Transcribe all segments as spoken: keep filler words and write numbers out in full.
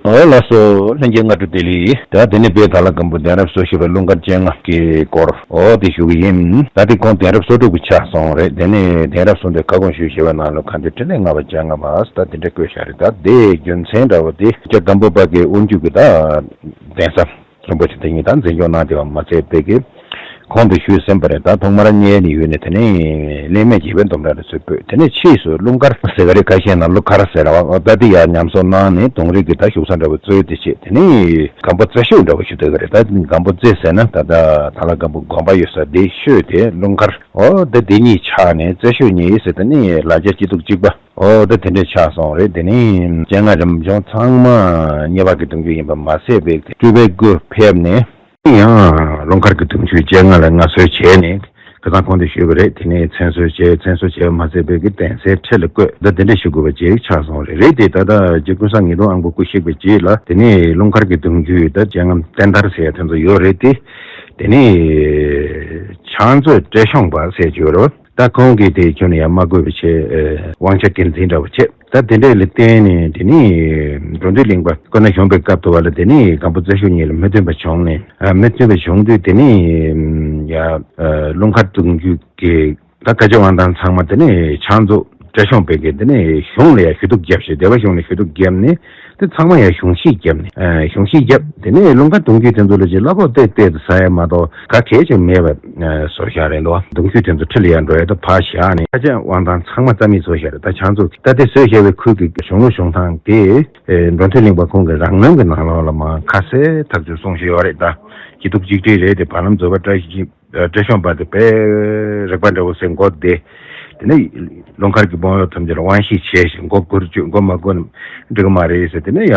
ཨོ་ལགས་སོ། ལྷན་རྒྱས་སྔ་དྲོ་བདེ་ལེགས། ད་དེ་ནས་དཔལ་དྭགས་ལྷ་སྒམ་པོ་གདན་རབས་སོ་བཞི་པའི་རླུང་དཀར་སྤྱན་སྔ་གི་སྐོར་ཨོ་དེ་ཞུ་གི་ཡིན། ད་དེ་ཁོང་གདན་རབས་སོ་དྲུག་པ་ཆགས་སོང་རེད། དེ་ནས་གདན་རབས་སོ་བདུན་ཁ་སྐོང་ཞུས་བཞེས་པའི་ནང་ལ་ག་འདི་ཕྲིན་ལས་ལྔ་པ་སྤྱན་སྔ་མ་ད་དེ་འདྲ་བཀོད་བཞག་རེད། ད་དེའི་རྒྱུ་མཚན་འདྲ་བོ་དེ་སྐྱབས་སྒམ་པོ་པ་གི་དབུ་འཇུག་གི་ད་གདན་ས་རིན་པོ་ཆེ་དེ་ཉིད་ད་འཛིན་སྐྱོང་གནང་བསྡད་པ་མ་ཚད་དཔལ་གྱི་གོང་དུ་ཞུས་ཟིན་པ་རེད། ད་ཐོག་མར་གཉལ་ནས་ཡོད་ནས་དེ་ནས་ལེགས་སྨྲས་དགྱེས་པའི་འདུམ་ར་རེ་ཚུར་ཕུལ། དེ་ནས་ཕྱིས་སུ་རླུང་དཀར་ཟེར་ག་རེ་ཁ་ཤས་ན་ཀླུ་མཁར་ཟེར་བ་ད་དེ་ཡང་ཉམས་གསོ་གནང་ནས་གདུང་རིགས་ཀྱི་ད་བཞུགས་ས་འདྲ་བོ་གཙོས་དེ་བྱས། དེ་ནས་སྒམ་པོ་རྩེ་ཤོད་འདྲ་བོ་ཞུ་འདོད་ཀྱི་རེད། ད་སྒམ་པོ་རྩེ་ཟེར་ན་ད་ད་ད་ལ་སྒམ་པོ་དགོན་པ་ཡོད་ས་དེ་ཤོད་དེ་རླུང་མཁར་ཨོ་ད་དེ་གཉིས་ཆགས་ནས་རྩེ་ཤོད་གཉིས་ཟེར། དེ་ནས་ལ་རྒྱ་སྐྱིད་སྡུག་གཅིག་པ། ཨོ་ད་དེ་འདྲས་ཆགས་སོང་རེད། དེ་ནི་སྤྱན་སྔ་རིམ་བྱོན་ཚང་མ་གཉལ་པ་གི་གདུང་རྒྱུད་ཡིན་པ་མ་ཟད་པའི་སྤྲུལ་པའི་སྐུ་ཕེབས་ནས་ཡང་རླུང་མཁར་གྱི་གདུང་རྒྱུད་སྤྱན་སྔ་ལ་མངའ་གསོལ་བྱས་ནས་ཁ་སང་གོང་དུ་ཞུས་པ་རེད། དེ་ནས་མཚན་གསོལ་བྱས། མཚན་གསོལ་བྱས་པ་མ་ཟད་པའི་གི་གདན་སའི་ཁྲི་ལ་བཀོད། ད་དེ་འདྲས་ཞུ་དགོས་པ་ཅིག་ཆགས་སོང་རེད། རེད་དེ་ད་ལྟ་རྗེ་ཀུན་བཟང་ཉིས་སྟོང་ཨང་པོ་སྐུ་གཤེགས་པའི་རྗེས་ལ་དེ་ནས་རླུང་མཁར་གྱི་གདུང་རྒྱུད་ད་སྤྱན་སྔ་བསྟན་དར་ཟེར་ཡ་དེ་ཚོ་ཡོད་རེད་དེ། དེ་ནས་ཕྱག་མཛོད་བཀྲས་ཤོང་པ་ཟེར་གྱི་ཡོད་རེད། ད་ཁོང་གིས་དེ་ཁྱོན་ནས་ཡང་མ་བསྐོས་པའི་ཆེད་དབང་ཆ་སྒེར་འཛིན་འདྲ་བོ་བྱས། ད་དེ་འདྲས་ལ་བརྟེན་ནས་དེ་ནས་འགྲོ་འདུལ་གླིང་པ་ཁོ་ན་བཞུགས་པའི་སྐབས་དུ་བ་ལ་དེ་ནས་སྒམ་པོ་རྩེ་ཤོད་གཉིས་ལ་མི་མཐུན་པ་བྱུང་ནས་མི་མཐུན་པ་བྱུང་དུས་དེ་ནས་ཡ་རླུང་མཁར་གདུང་རྒྱུད་ཀྱི་ད་བཀའ་རྒྱ་དབང་ཐང་ཚང་མ་དེ་ནས་ཕྱག་མཛོད་བཀྲས་ཤོང་པའི་གི་དེ་ནས་གཞུང་ལ་ཡ་ཞུ་གཏུག་བརྒྱབ་ཞེས་སྡེ་པ་གཞུང་ལ་ཞུ་གཏུག་བརྒྱབ་ནས། དེ་ཚང་མ་ཡང་གཞུང་བཞེས་བརྒྱབ་ནས་ཨ་གཞུང་བཞེས་བརྒྱབ། དེ་ནས་རླུང་ཁ་གདུང་རྒྱུད་དེ་ཚོ་ལ་ཅིག་གླ་ཕོགས་ཏོག་ཙམ་ཟ་ཡ་མ་གཏོགས་ག་གེ་ཅིག་མེད་པ་ཨ་བཟོ་བཞག་རེད་འདུག་གདུང་རྒྱུད་དེ་ཚོ་ཁྲི་ལ་ཡར་འགྲོ་ཡ་ད་ཕར་བཞག་ནས་ཁ་ཆེ་དབང་ཐང་ཚང་མ་རྩ་མེད་བཟོ་བཞག་རེད། ད་ཕྱག་མཛོད་ད་དེ་བཟོས་བཞག་པའི་ཁུལ་གྱི་གཞུང་ལུགས་གཞུང་ཐང་དེ་ཨེ་འགྲོ་མཐུན་གླིང་པ་ཁོང་གི་རང་རྣམ་གྱི་ནང་ལོགས་ལ་མར་ཁ་གསལ་ཐག་ཆོད་གསུང་བཞིན་ཡོད་རེད། ད་སྐྱིད་སྡུག་གཅིག་སྒྲིལ་རེད་དེ་བར་ལམ་རྫོགས་པ་བཀྲ་ཤིས་བཀྲ་ཤོམ་པ་དེ་དཔེ་རིག་པ་འདྲ་བོ་ཟེར་མགོ་བདེ། དེ་ནས་རླུང་མཁར་གྱི་དཔོན་གཡོག་ཐམས་ཅད་ལ་དབང་ཤེད་བྱས་ཤིང་མགོ་སྒུར་བཅུག་མགོ་མ་སྒུར་ན་འགྲིག་གི་མ་རེད་ཟེར། དེ་ནས་ཡ་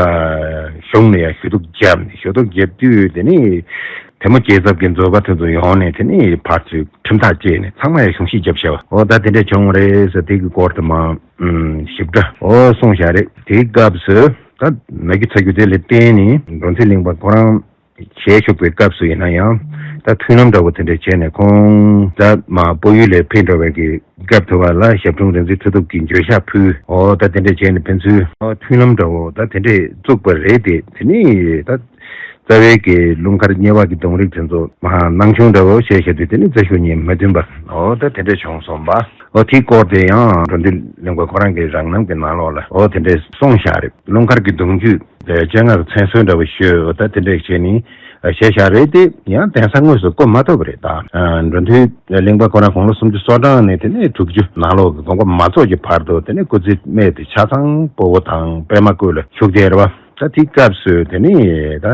གཞུང་ནས་ཡ་ཞུ་གཏུག་བརྒྱབ་ནས་ཞུ་གཏུག་བརྒྱབ་དུས་དེ་ནས་དེ་མོ་རྒྱལ་ཚབ་ཀྱི་མཛོད་པ་དེ་ཚོ་ཡོང་ནས་དེ་ནས་ཕར་ཚུར་ཁྲིམས་ཐག་བཅད་ནས་ཚང་མ་ཡ་གཞུང་བཞེས་བརྒྱབ་བྱས་པ་འོ་ད་དེ་འདྲས་བྱུང་བ་རེད་ཟེར། དེ་གི་སྐོར་དུ་མ་ཞིབ་ཕྲ་འོ་གསུངས་བཞག་རེད། དེའི་སྐབས་སུ་ད་ན་རྒྱུ་ཚ་རྒྱུ་དེ་ལ་བརྟེན་ནས་འགྲོ་མཐུན་གླིང་པ་ཁོ་རང་། བྱས་བཞུགས་པའི་སྐབས་སུ་ཡིན་ན་ཡང་ད་མཐུན་ལམ་འདྲ་བོ་དེ་འདྲ་བྱས་ནས་ཁོང་ད་མ་སྤོ་ཡུལ་ལས་ཕེབས་འགྲོ་བའི་གི་སྐབས་དུ་བ་ལ་ཞབས་དྲུང་རིག་འཛིན་མཐུ་སྟོབས་ཀྱིས་འགྱོད་བཤགས་ཕུལ། འོ་ད་དེ་འདྲ་བྱས་ནས་ཕན་ཚུན་འོ་མཐུན་ལམ་འདྲ་བོ་ད་དེ་འདྲས་བཙུགས་པ་རེད་དེ། དེ་ནས་ད་རྩ་བའི་གི་རླུང་མཁར་གཉལ་པ་གི་གདུང་རིགས་དེ་ཚོ་མ་སྣང་ཆུང་འདྲ་བོ་བྱས་བཞག་དུས་དེ་ནས་རྩ་ཤོད་གཉིས་མ་མཐུན་པ་འོ་ད་དེ་འདྲ་བྱུང་སོང་བ། འོ་དེའི་སྐོར་དེ་ཡང་འགྲོ་འདུལ་གླིང་པ་ཁོ་རང་གི་རང་རྣམ་གི་ནང་ལོགས་ལ་འོ་དེ་འདྲས་གསུངས་བཞག་རེད། རླུང་མཁར་གྱི་གདུང་རྒྱུད་དེ་སྤྱན་སྔར་མཚན་གསོལ་འདྲ་བོ་ཞུས་ད་དེ་འདྲས་བྱས་ནས་བྱས་བཞག་རེད་དེ་ཡང་གདན་ས་དངོས་སུ་བསྐོ་མ་ཐུབ་པ་རེད། ད་འགྲོ་འདུལ་གླིང་པ་ཁོ་རང་དགུང་ལོ་སུམ་ཅུ་སོ་གྲངས་ནས་དེ་ནས་དྲུག་ཅུ་ནང་ལོགས་ཀྱི་དགོངས་པ་མ་རྫོགས་ཀྱི་བར་དུ་དེ་ནས་སྐུ་ཚེ་སྨད་དེ་ཆ་ཚང་སྤོ་བོ་དང་པད་མ་སྐུ་ལ་བཞུགས་བསྡད་རེད་བ། ད་དེའི་སྐབས་སུ་དེ་ནས་ད་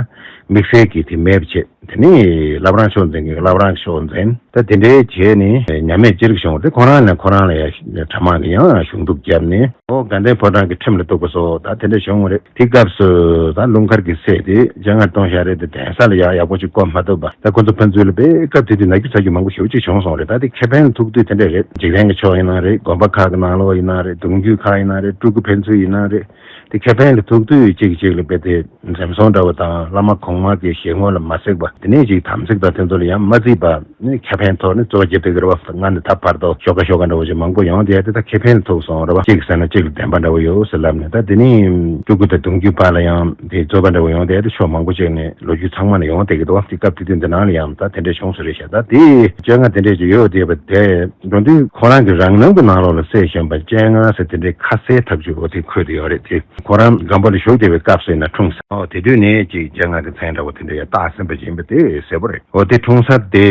དམིགས་བསལ་གྱི་དེ་མེད་པ་བྱས། དེ་ནས་བླ་བྲང་ཕྱོགས་འཛིན་གྱི་བླ་བྲང་ཕྱོགས་འཛིན་ད་དེ་འདྲའི་བྱས་ནས་ཉམས་མེད་ཅི་རིགས་བྱུང་བ་དེ་ཁོ་རང་ནས་ཁོ་རང་ལ་ཡང་གྲྭ་མང་གི་ཡང་གཞུང་འདུག་བརྒྱབ་ནས་ཨོ་དགའ་ལྡན་ཕོ་བྲང་གི་ཁྲིམས་ལ་གཏུགས་པ་སོགས་ད་དེ་འདྲ་བྱུང་བ་རེད། དེ་སྐབས་སུ་ད་རླུང་མཁར་གྱི་སྲས་དེ་སྤྱན་སྔར་གཏོང་བཞག་རེད་དེ་གདན་ས་ལ་ཡང་ཡག་པོ་ཅིག་བསྐོ་མ་ཐུབ་པ་ད་ཁོ་ཚོ་ཕན་ཚུན་ལ་དཔེ་སྐབས་དེ་དུས་ན་རྒྱུ་ཚ་རྒྱུ་མང་པོ་ཞེ་པོ་ཅིག་བྱུང་སོང་རེད། ད་དེ་ཁེ་ཕན་ལ་ཐུག་དུས་དེ་འདྲ་རེད། འཇིག་རྟེན་གྱི་ཕྱོགས་ཡིན་ན་རེད། དགོན་པ་ཁག་གི་ནང་ལོགས་ཡིན་ན་རེད། གདུང་རྒྱུད་ཁག་ཡིན་ན་རེད། སྤྲུལ་སྐུ་ཕན་ཚུན་ཡིན་ན་རེད། དེ་ཁེ་ཕན་ལ་ཐུག་དུས་གཅིག་གིས་གཅིག་ལ་དཔེ་དེ་འཛེམ་ཟོན་འདྲ་བོ་དང་བླ་མ་གོང་མ་གི་ཞལ་ངོ་ལ་མ་གཟིགས་པ་དེ་ནས་ཅིག་དམ་ཚིག་དང་དེ་ཚོ་ལ་ཡང་མ་བརྩིས་པ་ནི་ཁེ་ཕན་ཐོག་ནས་རྩོད་པ་བརྒྱབ་བསྡད་ཀྱི་རེད་བ། སྔ་ནས་ད་བར་དུ་ཤོག་ཁ་ཤོག་ཁ་འདྲ་བོ་ཅིག་མང་པོ་ཡོང་བསྡད་དེ་ད་ཁེ་ཕན་ལ་ཐུག་སོང་རེད་བ། གཅིག་གིས་ཟེར་ན་གཅིག་ལ་བདེན་པ་འདྲ་བོ་ཡོད་ཟེར་ལབ་ནས་ད་དེ་ནས་སྤྲུལ་སྐུ་དང་གདུང་རྒྱུད་བར་ལ་ཡང་དེ་རྩོད་པ་འདྲ་བོ་ཡོང་བསྡད་དེ་ཕྱོགས་མང་པོ་ཅིག་ནས་ལོ་རྒྱུས་ཚང་མ་ནས་ཡོང་བསྡད་ཀྱི་འདུག་བ། དེ་སྐབས་དེ་དུས་འདི་ནང་ལ་ཡང་ད་དེ་འདྲ་བྱུང་སོང་རེད་ཤག་ད་དེ་སྤྱན་སྔ་དེ་འདྲས་ཅིག་ཡོད་བསྡད་པ་དེ་འགྲོ་འདུལ་ཁོ་རང་གི་རང་རྣམ་གྱི་ནང་ལོགས་ལ་སྲས་གཞོན་པ་སྤྱན་སྔ་ཟེར་དེ་འདྲའི་ཁ་གསལ་ཐག་ཆོད་འོ་དེ་འཁོད་དེ་ཡོད་རེད་དེ། ཁོ་རང་སྒམ་པོ་ལ་བཞུགས་བསྡད་པའི་སྐབས་སུ་ཡིན་ན་འཁྲུངས་ཟེར། ཨོ་དེ་དུས་ནས་ཅིག་སྤྱན་སྔ་གི་མཚན་འདྲ་བོ་དེ་འདྲ་ཡང་བཏགས་ཟིན་པ་ཅིག་ཡིན་པ་དེ་གསལ་པོ་རེད། ཨོ་དེ་འཁྲུངས་ས་དེ་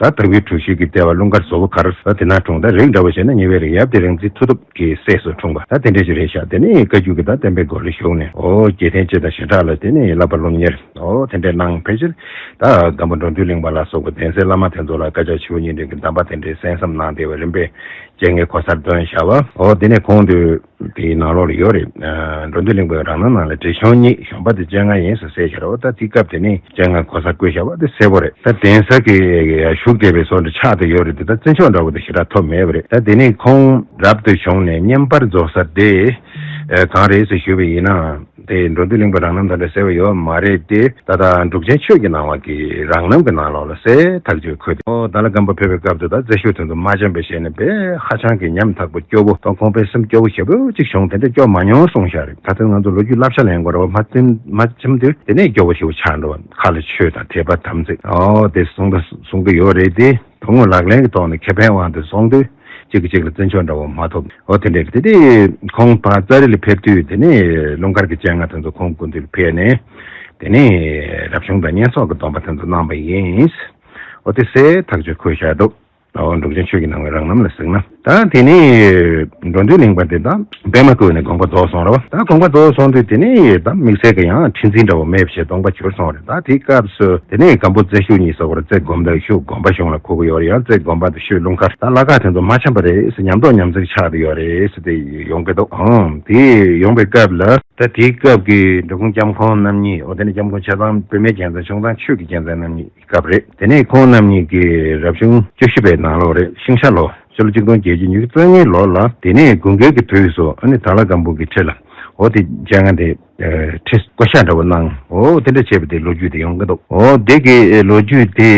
ད་དྭགས་པོའི་གྲུ་བཞི་གི་ལྟེ་བ་རླུང་དཀར་བཟོ་བོ་གར་ད་དེ་ན་འཁྲུངས། ད་རིགས་འདྲ་བོ་བྱས་ན་ཉེ་བའི་རིགས་ཡབ་དེ་རིག་འཛིན་མཐུ་སྟོབས་ཀྱི་སྲས་སུ་འཁྲུངས་པ་ད་དེ་འདྲ་ཞིག་རེད་ཤག་དེ་ནས་བཀའ་བརྒྱུད་ཀྱི་ད་བསྟན་པའི་སྒོ་ལ་ཞུགས་ནས་ཨོ་རྗེ་བསྟན་སྤྱི་དང་ཞི་དྲག་ལ་དེ་ནས་བསླབ་པ་སློབ་གཉེར་ཨོ་དེ་འདྲའི་གནང་། ཕལ་ཆེར་ད་སྒམ་པོ་འགྲོ་འདུལ་གླིང་པ་ལ་སོགས་པའི་གདན་སའི་བླ་མ་དེ་ཚོ་ལ་བཀའ་ཕྱག་ཆེན་པོ་སྙིང་བྲལ་གྱི་གདམས་པ་དེ་འདྲའི་གསན་བསམ་གནང་བསྡད་པ་རིམ་པས་རྗེ་ངས་གོ་སར་བཏོན་བཞག་པ། ཨོ་དེ་ནས་ཁོང་དུས་དེའི་ནང་ལོགས་ལ་ཡོད་རེད། ཨ་འགྲོ་འདུལ་གླིང་པའི་རང་སྣང་ནང་ལ་བྲེ་ཤོང་གཉིས་གཞོན་པ་དེ་སྤྱན་སྔ་ཡིན་ཟེར་གསལ་བཞག་རེད། ཨོ་ད་དེ་སྐབས་དེ་ནས་སྤྱན་སྔ་གོ་ས་བསྐོས་བཞག་པ་དེ་གསལ་པོ་རེད། ད་གདན་ས་གི་བཞུགས་བསྡད་པའི་བཟོ་འདྲ་ཆགས་བསྡད་ཡོད་རེད་དེ་ད་བརྩི་འཇོག་འདྲ་བོ་དེ་ཞེ་དྲག་ཐོབ་མེད་པ་རེད། ད་དེ་ནས་ཁོང་རབ་ཏུ་བྱུང་ནས་བསྙེན་པར་རྫོགས་ས་དེ་ཨ་གང་རེད་ཟེར་ཞུས་པ་ཡིན་ན། དེ་འགྲོ་འདུལ་གླིང་པ་རང་རྣམ་ད་འདྲ་ཟེར་བ་ཡོད་མ་རེད་དེ། ད་ལྟ་འབྲུག་ཆེན་ཆོས་ཀྱི་སྣང་བ་གི་རང་རྣམ་གྱི་ནང་ལོགས་ལ་གསལ་ཐག་ཆོད་འཁོད་དེ། ཨོ་དྭགས་ལྷ་སྒམ་པོ་ཕེབས་པའི་སྐབས་དུ་ད་རྩེ་ཤོད་དེ་ཚོ་མ་འཆམ་པའི་ཞེ་ནས་དཔེ་ཧ་ཅང་གི་ཉམ་ཐག་པོ་སྐྱོ་བོ་དང་ཁོང་པའི་སེམས་སྐྱོ་བོ་ཞེ་པོ་ཅིག་བྱུང་། དེ་འདྲ་སྐྱོ་མ་མྱོང་གསུངས་ཤག་རེད། ད་ཐེངས་ང་ཚོ་ལོ་རྒྱུས་བསླབ་བྱ་ལེན་དགོས་རེད་བ། མ་འཆམ་མ་འཆམ་དུས་དེ་ནས་སྐྱོ་བོ་ཞེ་པོ་ཆགས་འགྲོ་བ། ཁ་ལ་ཆོས་དང་དད་པ་དམ་ཚིག་ཨོ་དེ་གསུང་གི་གསུང་གི་ཡོད་རེད་དེ། དོན་དངོས་ལག་ལེན་གྱི་ཐོག་ནས་ཁེ་ཕན་དབང་དུ་སོང་དུས་གཅིག་གིས་གཅིག་ལ་བརྩི་འཇོག་འདྲ་བོ་མ་ཐོབ། འོ་དེ་འདྲས་དེ་དེ་ཁོང་ཕར་ཙཱ་རི་ལ་ཕེབས་དུས་དེ་ནས་ཀླུ་མཁར་གྱི་སྤྱན་སྔ་དེ་ཚོ་ཁོང་སྐུ་མདུན་ལ་ཕེབས་ནས་དེ་ནས་རབ་བྱུང་དང་བསྙེན་སོགས་ཀྱི་སྡོམ་པ་དེ་ཚོ་གནང་བ་ཡིན། འོ་དེ་གསལ་ཐག་ཆོད་འཁོད་བཞག་འདུག་འོ་འབྲུག་ཆེན་ཆོས་ཀྱི་སྣང་བའི་རང་རྣམ་ལ་གཟིགས་ན། ད་དེ་ནས་འགྲོ་འདུལ་གླིང་པ་དེ་ད་པདྨ་བཀོད་ནས་དགོངས་པ་རྫོགས་སོང་རེད་བ། ད་དགོངས་པ་རྫོགས་སོང་དུས་དེ་ནས་ད་དམིགས་བསལ་གྱི་ཡང་ཁྲི་འཛིན་འདྲ་བོ་མེད་པ་བྱས་སྟོང་པ་གྱུར་སོང་རེད། ད་དེའི་སྐབས་སུ་དེ་ནས་སྒམ་པོ་རྩེ་ཤོད་གཉིས་སོགས་པར་རྩེ་སྒོམ་དང་ཤོད་སྒོམ་པ་གཞུང་ལ་གོ་གི་ཡོད་རེད། ཡང་རྩེ་སྒོམ་པ་དང་ཤོད་ཀླུ་མཁར་ད་ལྷ་ཁང་དེ་ཚོ་མ་འཆམ་པ་རེད་ཟེར། ཉམས་རྟོགས་ཉམས་ཚིག་ཆགས་བསྡད་ཡོད་རེད་ཟེར་དེ་ཡོང་གི་འདུག་ཨང་དེ་ཡོང་པའི་སྐབས་ལ་ད་དེའི་སྐབས་ཀྱི་འབྲི་གུང་སྐྱབས་ཁོང་རྣམ་གཉིས། འོ་དེ་ནས་སྐྱབས་མགོན་ཆེ་ཚང་པདྨའི་རྒྱལ་མཚན། ཆུང་ཚང་ཆོས་ཀྱི་རྒྱལ་མཚན་རྣམ་གཉིས་སྐབས་རེད། དེ་ནས་ཁོང་རྣམ་གཉིས་ཀྱིས་རབ་བྱུང་བཅུ་བཞི་པའི་ནང་ལོགས་རེད། ཤིང་ཤ་ལོ་ཕྱི་ལོ་ཆིག་སྟོང་བརྒྱད་བརྒྱ་ཉི་ཤུ་རྩ་ལྔའི་ལོ་ལ་དེ་ནས་དགུན་ཁའི་གི་དུས་སུ་ཨ་ནི་དྭགས་ལྷ་སྒམ་པོ་གི་ཁྲི་ལ་འོ་དེ་སྤྱན་སྔ་དེ་ཁྲི་བསྐོ་བཞག་འདྲ་བོ་གནང་། འོ་དེ་འདྲ་བྱས་པ་དེ་ལོ་རྒྱུས་དེ་ཡོང་གི་འདུག་འོ་དེ་གི་ལོ་རྒྱུས་དེ་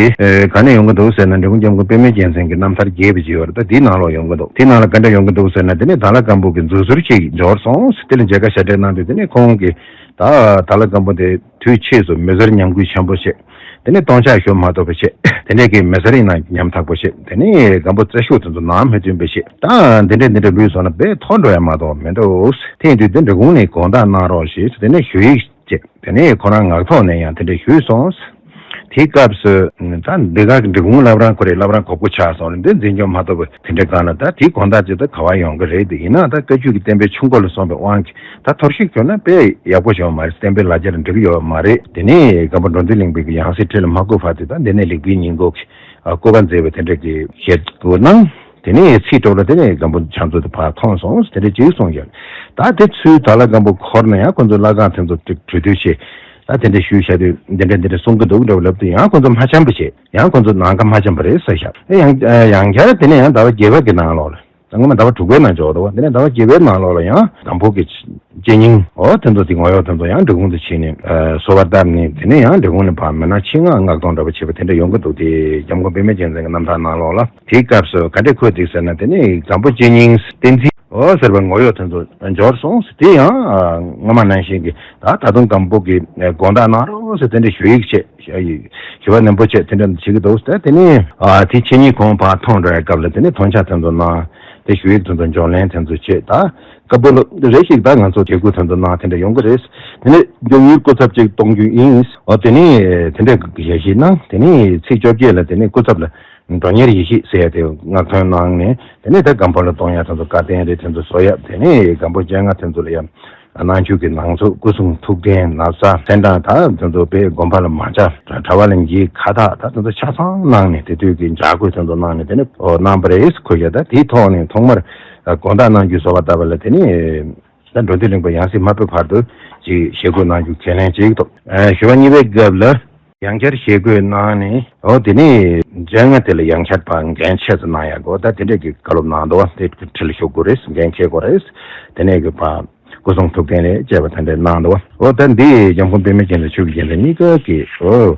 ག་ནས་ཡོང་གི་འདུག་ཟེར་ན། འབྲི་གུང་སྐྱབས་མགོན་པདྨའི་རྒྱལ་མཚན་གྱི་རྣམ་ཐར་རྒྱས་པ་ཅིག་ཡོད་རེད། ད་དེའི་ནང་ལོགས་ཡོང་གི་འདུག་དེའི་ནང་ལ་ག་འདྲ་ཡོང་གི་འདུག་ཟེར་ན། དེ་ནས་དྭགས་ལྷ་སྒམ་པོ་གི་མཛུབ་ཟུར་ཅིག་འབྱོར་སོང་ཟེར། དེ་ལ་མཇལ་ཁ་ཞལ་འདེབས་གནང་དུས་དེ་ནས་ཁོང་གིས་ད་དྭགས་ལྷ་སྒམ་པོ་དེ་དུས་ཕྱིས་སུ་མི་བཟོར་ཉམས་རྒུད་ཆེན་པོ་བྱས། དེ་ནས་སྟོང་ཆ་ཤོར་མ་ཐུབ་པ་བྱས། དེ་ནས་ཀྱི་མི་བཟོར་ཡིན་ན་ཉམ་ཐག་པོ་བྱས། དེ་ནས་སྒམ་པོ་རྩེ་ཤོད་དེ་ཚོ་ནང་མི་ཐོན་པ་བྱས། ད་འདི་འདྲ་འདི་འདྲ་ལུས་སོང་ན་དཔེ་མཐོ་འགྲོ་ཡ་མ་གཏོགས་མི་འདུག་དེ་ཡིན་དུས་འདི་འབྲི་གུང་ནས་དགོངས་དག་གནང་རོགས་ཞེས་དེ་ནས་ཞུ་ཡིག་བྱས། དེ་ནས་ཁོ་རང་ངག་ཐོག་ནས་ཡང་དེ་འདྲ་ཞུས་སོང་། དེའི་སྐབས་སུ་ད་འདི་ག་གི་འབྲི་གུང་བླ་བྲང་ཁོ་རེ་བླ་བྲང་གོག་པོ་ཆགས་སོང་རེད། འདི་འཛིན་སྐྱོང་མ་ཐུབ་པ་དེ་འདྲ་གང་ལ་ད་དེའི་དགོངས་དག་ཅིག་ད་ག་བ་ཡོང་གི་རེད། དེ་ཡིན་ན་ད་བཀའ་བརྒྱུད་ཀྱི་བསྟན་པའི་ཆུ་འགོ་ལ་སོང་པའི་དབང་གིས། ད་ཐོར་ཞིག་གྱོན་ན་དཔེ་ཡག་པོ་བྱུང་བ་མ་རེད། བསྟན་པའི་ལ་རྒྱ་ལ་འགྲིག་གི་ཡོད་མ་རེད། དེ་ནས་སྒམ་པོ་འགྲོ་འདུལ་གླིང་པའི་གི་ཡང་སྲིད་ཁྲི་ལ་མ་བསྐོས་བར་དུ་ད་འདི་ནས་ལེགས་པའི་ཉིན་གུང་གི་ཨ་སྐུ་པར་མཛད་པའི་དེ་འདྲ་གི་ཞལ་བཀོད་གནང་། དེ་ནས་ཚིག་གྲོགས་ལ་དེ་ནས་སྒམ་པོ་ཕྱག་མཛོད་དུ་ཕར་མཐོང་སོང་། དེ་འདྲ་ཅིག་གསུངས་ཀྱང་། ད་དེ་ཚུར་དྭགས་ལྷ་སྒམ་པོ་འཁོར་ནས་ཡང་ཁོ་ཚོ་བླ་སྒང་དེ་ཚོ་ཅིག་གྲོས་བསྡུར་བྱས། ད་དེ་འདྲ་ཞུས་བཞག་དུས་འདི་འདྲ་འདི་འདྲ་གསུང་གི་འདུག་འདྲ་བོ་ལབ་དུས་ཡང་ཁོ་ཚོ་མ་འཆམ་པ་བྱས། ཡང་ཁོ་ཚོ་ནང་ཁ་མ་འཆམ་པ་རེད་ཟེར་བཞག་ཨེ་ཡང་ཡང་བསྐྱར་དེ་ནས་ཡང་ཟླ་བ་བརྒྱད་པ་གི་ནང་ལོགས་ལ། ད་སྔོན་མ་ཟླ་བ་དྲུག་པའི་ནང་འཇོག་འདུག་བ། དེ་ནས་ཟླ་བ་བརྒྱད་པའི་ནང་ལོགས་ལ་ཡང་དམ་ཕུག་གི་གཅེས་རྙིང་འོ་དེ་ཚོ་དེ་ངོ་གཡོག་དེ་ཚོ་ཡང་འབྲི་གུང་དུ་ཕྱིན་ནས་ཨ་གསོལ་བ་བཏབ་ནས། དེ་ནས་ཡང་འབྲི་གུང་ནས་ཕར་མི་ནག་ཆེད་མངགས་མངགས་གཏོང་འདྲ་པོ་བྱས་པ་དེ་འདྲ་ཡོང་གི་འདུག་དེ་སྐྱབས་མགོན་པདྨ་རྒྱལ་མཚན་གྱི་རྣམ་ཐར་ནང་ལོགས་ལ། དེའི་སྐབས་སུ་ག་འདྲས་འཁོད་འདུག་ཟེར་ན། དེ་ནས་དམ་ཕུག་གཅེས་རྙིང་བསྟན་འཛིན་འོ་ཟེར་བའི་ངོ་གཡོག་དེ་ཚོ་འབྱོར་སོང་ཟེར། དེ་ཡང་ཨ་སྔ་མ་ནང་བཞིན་གྱི་ད་ད་དུང་སྒམ་པོ་གི་དགོངས་དག་གནང་རོགས་ཟེར་དེ་འདྲ་ཞུ་ཡིག་བྱས། ཞུ་བ་ནན་པོ་བྱས་དེ་འདྲ་བྱེད་ཀྱི་འདུག་ཟེར། དེ་ནས་ཨ་དེ་ཁྱེད་གཉིས་ཁོང་ཕར་མཐོང་འགྲོ་བའི་སྐབས་ལ་དེ་ནས་མཐོང་ཆ་དེ་ཚོ་གནང་། དེ་ཞུ་ཡིག་དེ་ཚོ་འབྱོར་ལེན་དེ་ཚོ་བྱས། ད་སྐབས་ལ་རེ་ཞིག་ད་ང་ཚོ་དད་གུས་དེ་ཚོ་གནང་དེ་འདྲ་ཡོང་གི་རེད། དེ་ནས་མགྱོགས་མྱུར་སྐུ་ཚབ་ཅིག་གཏོང་རྒྱུ་ཡིན། འོ་དེ་ནས་དེ་འདྲ་ཞལ་བཞེས་གནང་། དེ་ནས་ཚེས་བཅོ་བརྒྱད་ལ་དེ་ནས་སྐུ་ཚབ་ལ་མགྲོན་གཉེར་ཡིད་བཞེས་ཟེར་ཡ་དེ་མངགས་ཐོན་གནང་ནས། དེ་ནས་ད་སྒམ་པོ་ལ་གཏོང་ཡ་དེ་ཚོ་བཀའ་བསྟན་རེད། དེ་ཚོ་བཟོ་ཡ། དེ་ནས་སྒམ་པོ་སྤྱན་སྔ་དེ་ཚོ་ལ་ཡ་གནང་ཆུ་གི་ནང་ཚུགས་སྐུ་གསུང་ཐུགས་རྟེན་ན་བཟའ་ཚན་གྲངས་དག་དེ་ཚོ་དཔེ་དགོན་པ་ལ་མ་བཅར། གྲྭ་པ་ལ་འགྱིག་ཁ་བཏགས་དག་དེ་ཚོ་ཆ་ཚང་གནང་ནས། དེ་དུས་ཀྱི་འཇགས་སྐུལ་དེ་ཚོ་གནང་ནས་དེ་ནས་ཨོ་གནང་པ་རེད་ཁོ་ཡ། ད་དེའི་ཐོག་ནས་ཐོག་མར་དགོངས་དག་གནང་རྒྱུ་བཟོ་བ་ལྟ་བུ་ལ་དེ་ནས་ད་འགྲོ་འདུལ་གླིང་པ་ཡང་སྲིད་མ་ཕེབས་བར་དུ་ཅིག་ཞལ་བཀོད་གནང་རྒྱུ་ཁས་ལེན་བྱེད་ཀྱི་འདུག་ཨ་ཞུ་བ་གཉིས་པའི་སྐབས་ལ་ཡང་བསྐྱར་ཞལ་བཀོད་གནང་ནས། ཨོ་དེ་ནས་མཇལ་ང་དེ་ལ་ཡང་བསྐྱར་ཕར་འགན་ཆེ་ཙམ་གནང་ཡག་གོ། ད་དེ་འདྲས་ཀྱི་བཀའ་སློབ་གནང་འདུག་བ། དེ་ཁྲི་ལ་བཞུགས་དགོས་རེད། འགན་འཁྱེར་དགོས་རེད། དེ་ནས་ཀྱི་ཕར་སྐུ་གསུང་ཐུགས་རྟེན་རེད་ཅེས་པ་དེ་འདྲས་གནང་འདུག་བ། ཨོ་ད་འདི་སྐྱབས་མགོན་པདྨ་རྒྱལ་མཚན་ཆོས་ཀྱི་རྒྱལ་མཚན་གཉིས་ཀ་གིས་ཨོ་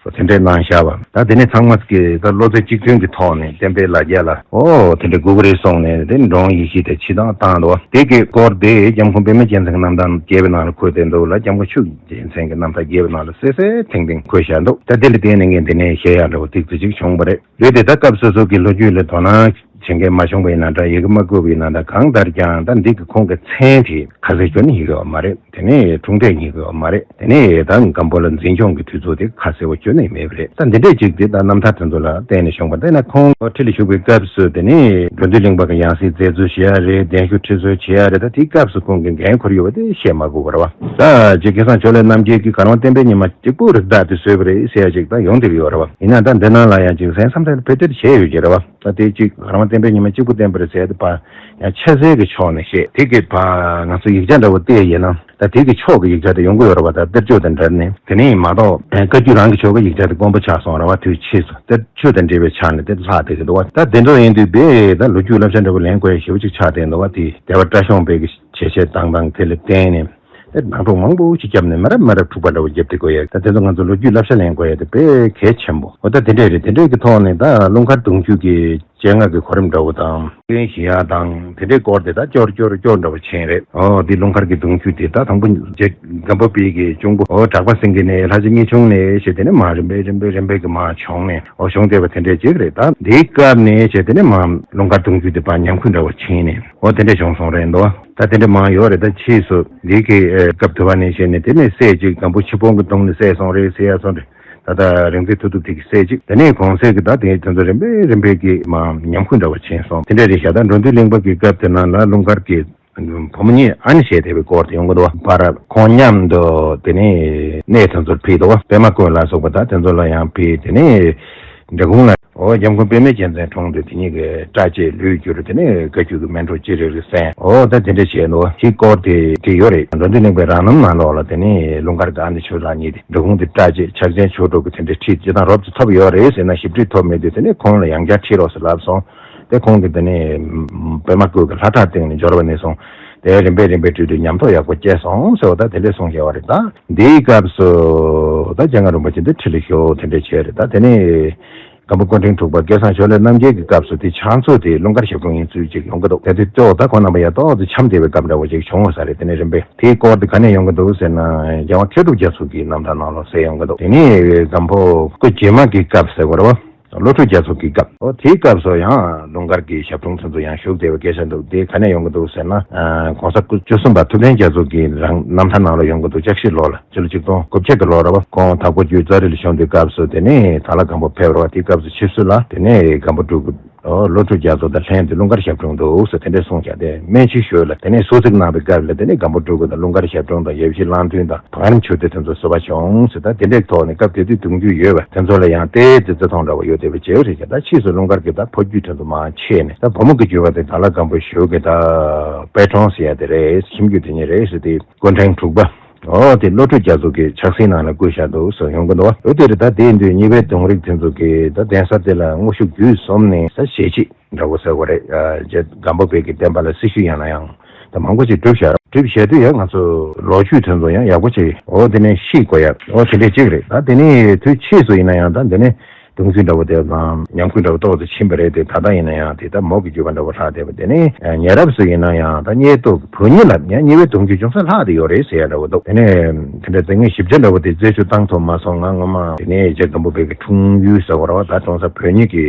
དེ་འདྲས་གནང་བཞག་པ། ད་དེ་ནས་ཚང་མ་གིས་ད་བློ་རྩེ་གཅིག་མཐུན་གྱི་ཐོག་ནས་བསྟན་པའི་ལ་རྒྱ་ལ་ཨོ་དེ་འདྲས་དགོས་ཀྱི་རེད་གསུངས་ནས། དེ་འགྲོ་འོང་ཡིད་བཞིན་དེ་ཕྱིར་བཏང་བཏང་འདུག་བ། དེ་གི་སྐོར་དེ་སྐྱབས་མགོན་པདྨ་རྒྱལ་མཚན་གྱི་རྣམ་ཐར་རྒྱས་པའི་ནང་ལ་འཁོད་བསྡད་འདུག་ལ། སྐྱབས་མགོན་ཆོས་ཀྱི་རྒྱལ་མཚན་གྱི་རྣམ་ཐར་རྒྱས་པའི་ནང་ལ་གསལ་གསལ་ཐིང་ཐིང་འཁོད་བཞག་འདུག་ད་དེ་ལ་བརྟེན་ནས་ངས་འདི་ནས་བཤད་ཡག་འདྲ་བོ་ཏོག་ཙམ་ཅིག་བྱུང་བ་རེད། རེད་དེ། ད་སྐབས་སོ་སོ་གི་ལོ་རྒྱུས་ལ་དོ་སྣང་བྱེད་མཁན་མ་བྱུང་བ་ཡིན་ན་འདྲ། ཡི་གེ་མ་བཀོད་པ་ཡིན་ན་འདྲ། གང་ལྟར་ཀྱང་ད་འདི་གི་ཁོང་གི་མཚན་དེ་ཁ་གསལ་ཁྱོན་ནས་ཡོད་ཀྱི་ཡོད་མ་རེད། དེ་ནས་འཁྲུངས་འདས་རྙེད་ཀྱི་ཡོད་མ་རེད། དེ་ནས་ད་སྒམ་པོ་ལ་འཛིན་སྐྱོང་གི་དུས་ཚོད་དེ་ཁ་གསལ་བོ་ཁྱོན་ནས་མེད་པ་རེད། ད་འདི་འདྲས་ཅིག་དེ་ད་རྣམ་ཐར་དེ་ཚོ་ལ་བརྟེན་ནས་བྱུང་བ། དེ་ན་ཁོང་ཁྲི་ལ་བཞུགས་པའི་སྐབས་སུ་དེ་ནས་འགྲོ་འདུལ་གླིང་པ་གི་ཡང་སྲིད་མཛད་འཚོལ་བྱེད་ཡ་རེད། གདན་ཞུ་ཁྲི་གསོལ་བྱེད་ཡ་རེད། ད་དེའི་སྐབས་སུ་ཁོང་གི་འགན་འཁུར་ཡོད་པ་དེ་བཤད་མ་དགོས་པ་རེད་བ། ད་ཅིག་སྐལ་བཟང་ཇོ་ལེ་རྣམ་རྒྱལ་གྱིས་གར་དབང་བསྟན་པའི་ཉི་མ་གཅིག་པུ་རིགས་བདག་དེ་བཟོས་པ་རེད་ཟེར་ཡ་ཅིག་ད་ཡོང་བསྡད་ཀྱི་ཡོད་རེད་བ། ཡིན་ན་ད་འདི་ནང་ལ་ཡང་ཅིག་གསན་བསམ་ཚུལ་ཕལ་ཆེར་བྱས་ཡོད་ཀྱི་རེད་བ། ད་དེ་གཅིག་གར་དབང་བསྟན་པའི་ཉི་མ་གཅིག་པུ་བསྟན་པ་རེད་ཟེར་ཏེ་ཕར་ཡང་ཆ་ཚད་ཀྱི་ཕྱོགས་ནས་བཤད། དེ་གི་ཕར་ང་ཚོ་ཡིག་ཆ་འདྲ་བོ་བལྟས་ཡིན་ན་ད་དེ་གི་ཕྱོགས་ཀྱི་ཡིག་ཆ་དེ་ཡོང་གི་ཡོད་རེད་བ། ད་གཏེར་ཆོས་དང་འབྲེལ་ནས། དེ་ནས་མ་གཏོགས་བཀའ་བརྒྱུད་རང་གི་ཆོས་ཀྱི་ཡིག་ཆ་དེ་དཀོན་པོ་ཆགས་སོང་རེད་བ། དུས་ཕྱིས་སུ་གཏེར་ཆོས་དང་འབྲེལ་བའི་ཆ་ནས་དེ་ལྷག་བསྡད་ཀྱི་འདུག་བ། ད་དེ་འདྲ་ཡིན་དུས་དཔེ་ད་ལོ་རྒྱུས་བསླབ་བྱ་འདྲ་བོ་ལེན་དགོས་ཡ་ཞེ་པོ་ཅིག་ཆགས་བསྡད་འདུག་བ། དེ་སྡེ་པ་བཀྲ་ཤོང་པའི་གི་ཞལ་བཞེས་བཏང་སྟངས་དེ་ལ་བརྟེན་ནས། ཨེ་ནང་འཁྲུག་མང་པོ་ཅིག་བརྒྱབ་ནས་མི་རབས་མི་རབས་འཁྲུག་པ་འདྲ་བོ་བརྒྱབ་བསྡད་དགོས་ཡ། ད་དེ་ཚོ་ང་ཚོ་ལོ་རྒྱུས་བསླབ་བྱ་ལེན་དགོས་ཡ་དེ་དཔེ་གལ་ཆེན་པོ། འོ་ད་དེ་འདྲས་རེད། དེ་འདྲས་ཀྱི་ཐོག་ནས་ད་ཀླུ་མཁར་གདུང་རྒྱུད་ཀྱི་སྤྱན་སྔ་གི་གོ་རིམ་འདྲ་བོ་དང་། སྐྱོན་ཞི་ཡ་དང་དེ་འདྲའི་སྐོར་དེ་ད་སྐྱོར་སྐྱོར་སྐྱོར་འདྲ་བོ་ཕྱིན་རེད། འོ་དེ་ཀླུ་མཁར་གྱི་གདུང་རྒྱུད་དེ་ད་དང་པོ་རྗེ་སྒམ་པོ་པའི་གི་གཅུང་པོ་འོ་གྲགས་པ་སེང་གེ་ནས་ལྷ་རྗེ་གཉེར་ཆུང་ནས་བྱས་དེ་ནས་མ་རིམ་པས་རིམ་པས་རིམ་པས་ཀྱི་མ་བྱུང་ནས་འོ་བྱུང་བསྡད་པ་དེ་འདྲའི་ཅིག་རེད། ད་འདིའི་སྐབས་ནས་བྱས་དེ་ནས་མ་ཀླུ་མཁར་གདུང་རྒྱུད་དེ་ཕར་ཉམས་ཁུ་འདྲ་བོ་ཕྱིན་ནས་འོ་དེ་འདྲ་བྱུང་སོང་རེད་འདུག་ད་དེ་འདྲ་མང་ཡོད་རེད། ད་ཕྱིས་སུ་འདི་གི་ཨེ་སྐབས་དུ་བ་ནས་བྱས་ནས་དེ་ནས་སྲས་གཅིག་སྒམ་པོ་ཆོས་སྤོང་གི་གདུང་ནས་སྲས་སོང་རེད་ཟེར་ཡ་སོང་རེད། ད་ལྟ་རིག་འཛིན་མཐུ་སྟོབས་དེ་གི་སྲས་གཅིག་དེ་ནས་གོང་གསལ་གི་ད་དེ་དེ་ཚོ་རིམ་པས་རིམ་པས་ཀྱི་མ་ཉམས་ཁུ་འདྲ་བ་ཕྱིན་སོང་། དེ་འདྲ་རེད་ཤག་ད་འགྲོ་འདུལ་གླིང་པ་གི་སྐབས་དེ་ནང་ལ་ཀླུ་མཁར་གྱི་བུ་མོ་གཉིས་ཨ་ནི་བྱས་བསྡད་པའི་སྐོར་དེ་ཡོང་གི་འདུག་པར་ཁོང་མཉམ་དུ་དེ་ནས་གནས་དེ་ཚོར་ཕུལ་འདུག་པད་མ་བཀོད་ལ་སོགས་པ་ད་དེ་ཚོ་ལ་ཡང་ཕུལ། དེ་ནས་འབྲི་གུང་ལ། འོ་སྐྱབས་མགོན་པདྨའི་རྒྱལ་མཚན་འཁྲུངས་དུས་དེ་ཉིད་ཀྱི་སྐྲ་བཅད་ལུས་གྱུར། དེ་ནས་བཀའ་བརྒྱུད་ཀྱི་མཎྜལ་ཅི་རིགས་རིགས་གསན། འོ་ད་དེ་འདྲ་བྱས་ནོ་ཞིག་སྐོར་དེ་དེ་ཡོད་རེད། འགྲོ་འདུལ་གླིང་པའི་རང་རྣམ་ནང་ལོགས་ལ་དེ་ནས་ཀླུ་མཁར་དགའ་ནི་ཆོས་ལགས་གཉིས་དེ་འབྲི་གུང་དེ་སྐྲ་བཅད་ཕྱག་ཆེན་ཆོས་དྲུག་གི་དེ་འདྲ་ཁྲིད་སྤྱི་དང་རོབ་ཙམ་ཐོབ་ཡོད་རེད་ཟེར་ན་ཞིབ་ཁྲིད་ཐོབ་མེད་དུས་དེ་ནས་ཁོང་ལ་ཡང་བསྐྱར་ཁྲིད་རོགས་ཟེར་ལབ་སོང་། དེ་ཁོང་གིས་དེ་ནས་པད་མ་བཀོད་ཀྱི་ལྷ་བྲག་སྟེང་ནས་འབྱོར་བ་ནས་བཟུང་དེ་རིམ་པས་རིམ་པས་བྲིས་དུས་ཉམས་རྟོགས་ཡག་པོ་སྐྱེས་སོང་ཟེར་བ་ད་དེ་འདྲས་གསུངས་བཞག་པ་རེད། ད་འདིའི་སྐབས་སུ་ད་སྤྱན་སྔ་རིན་པོ་ཆེ་འདི་ཁྲི་ལ་བཞུགས་དེ་འདྲས་བྱས་རེད། ད་དེ་ནས། སྒམ་པོ་སྐུ་ཕྲེང་དྲུག་པ་སྐལ་བཟང་ཕྱོགས་ལས་རྣམ་རྒྱལ་གྱི་སྐབས་སུ་དེ་ཕྱག་མཛོད་དེ་ཀླུ་མཁར་ཞབས་དྲུང་ཡིན་ཚུལ་ཅིག་ཡོང་གི་འདུག་དེ་དུས་གཙོ་བོ་ད་ཁོང་རྣམ་པ་ཡ་ཏོག་ཙམ་འཆམ་བསྡད་པའི་སྐབས་འདྲ་བོ་ཅིག་བྱུང་བ་ས་རེད། དེ་ནས་རིམ་པས་དེའི་སྐོར་དེ་ག་ནས་ཡོང་གི་འདུག་ཟེར་ན་རྒྱལ་དབང་མཁས་གྲུབ་རྒྱ་མཚོ་གི་རྣམ་ཐར་ནང་ལ་གསལ་ཡོང་གི་འདུག་དེ་ནས་སྒམ་པོ་སྐུ་རྗེས་མ་གི་སྐབས་ཟེར་བ་རེད་བ། བློ་གྲོས་རྒྱ་མཚོ་གི་སྐབས། འོ་དེའི་སྐབས་སུ་ཡང་ཀླུ་མཁར་གྱི་ཞབས་དྲུང་ཚོ་ཚོ་ཡང་བཞུགས་བསྡད་པའི་སྐད་ཆ་འདུག་དེ་ག་ནས་ཡོང་གི་འདུག་ཟེར་ན། ཨ་༸གོང་ས་སྐུ་བཅུ་གསུམ་པ་ཐུབ་བསྟན་རྒྱ་མཚོ་གི་རང་རྣམ་ཐར་ནང་ལ་ཡོང་གི་འདུག་འཆར་གཞི་ལོ་ལ། སྤྱི་ལོ་ཆིག་སྟོང་དགུ་བརྒྱ་གི་ལོ་རེད་བ། ཁོང་དྭགས་པོ་རྒྱུད་ཙཱ་རི་ལ་བཞུགས་དུས་སྐབས་སུ་དེ་ནས་དྭགས་ལ་སྒམ་པོ་ཕེབས་རེད་བ། དེའི་སྐབས་སུ་ཆིབས་བསུ་ལ་དེ་ནས་སྒམ་པོ་འབྲུག་གི་ཨོ་བློ་གྲོས་རྒྱ་མཚོ་དང་ལྷན་དུ་ཀླུ་མཁར་ཞབས་དྲུང་འདུག་ཟེར་དེ་འདྲས་གསུངས་བཞག་དེ་སྨན་ཆུ་ཞོལ་ལ་དེ་ནས་གསོལ་ཚིགས་གནང་བའི་སྐབས་ལ་དེ་ནས་སྒམ་པོ་འབྲུག་གི་དང་ཀླུ་མཁར་ཞབས་དྲུང་དང་ཡབ་གཞིས་གླང་མདུན་དང་བང་རིམ་ཆོས་སྡེ་དེ་ཚོ་བསུ་བ་བྱུང་ཟེར། ད་དེ་འདྲས་ཐོག་ནས་སྐབས་དེ་དུས་གདུང་རྒྱུད་ཡོད་པ་དེ་ཚོ་ལ་ཡང་ལྟའི་རྩི་རྩི་མཐོང་འདྲ་བ་ཡོད་བསྡད་པ་བྱེད་རེད་ཀྱང་། ད་ཕྱིས་སུ་ཀླུ་མཁར་གྱི་ད་ཕོ་རྒྱུད་དེ་ཚོ་མར་ཆད་ནས་ད་བུ་མོ་གི་བརྒྱུད་པ་དེ་དྭགས་ལ་སྒམ་པོ་ཞོལ་གྱི་ད་དཔལ་གྲོང་ཟེར་ཡ་དེ་རེད། ཁྱིམ་རྒྱུད་དེ་ཉིད་རེད་ཟེར་ཏེ། སྐུ་ཕྲེང་དྲུག་པ། འོ་དེ་བློ་གྲོས་རྒྱ་མཚོ་གི་ཕྱག་སྲིད་ནང་ལ་བཀོད་བཞག་འདུག་ཟེར་ཡོང་གི་འདུག་འོ་དེ་རེད། ད་དེ་ཡིན་དུས་གཉིས་པའི་གདུང་རིགས་དེ་ཚོ་གི་ད་གདན་ས་དེ་ལ་དངོས་ཤུགས་བརྒྱུད་གསུམ་ནས་ས་ཞེ་ཆེ་འདྲ་བོ་ཟེར་བ་རེད། རྗེ་སྒམ་པོ་པའི་གི་བསྟན་པ་ལ་སྲི་ཞུ་ཡང་ན་ཡང་ད་མང་པོ་ཞིག་བསྒྲུབས་བཞག་བསྒྲུབས་བཞག་དུས་ཡང་ང་ཚོ་ལོ་རྒྱུས་དེ་ཚོ་ཡང་ཡག་པོ་ཅིག་འོ་དེ་ནས་ཤེས་དགོས་ཡ་འོ་དེ་འདྲས་ཅིག་རེད། ད་དེ་ནས་དུས་ཕྱིས་སུ་ཡིན་ན་ཡང་ད་འདི་ནས། གདུང་རྒྱུད་འདྲ་བོ་དེ་དང་ཉམས་རྒུད་འདྲ་བོ་ཏོག་ཙམ་ཕྱིན་པ་རེད་དེ། ད་ལྟ་ཡིན་ན་ཡང་དེ་ལྟར་མོ་གི་བརྒྱུད་པ་འདྲ་བོ་ལྷག་བསྡད་པ། དེ་ནས་ཉེ་རབས་སུ་ཡིན་ན་ཡང་ད་སྙེ་ཏོག་བོད་ཉིད་ལ་ཡང་གཉིས་པའི་གདུང་རྒྱུད་ཅུང་ཟད་ལྷག་བསྡད་ཡོད་རེད་ཟེར་ཡ་འདྲ་བོ་འདུག་དེ་ནས་དེ་འདྲ་དེ་ངས་ཞིབ་ཆ་འདྲ་བོ་དེ་རྩད་གཅོད་བཏང་ཐུབ་མ་སོང་། ང་ངོ་མ་དེ་ནས་རྗེ་སྒམ་པོ་པའི་གི་འཁྲུངས་ཡུལ་ཟེར་བ་རེད་བ། ད་ཀྲོང་གསར་བོད་ཉིད་ཀྱི་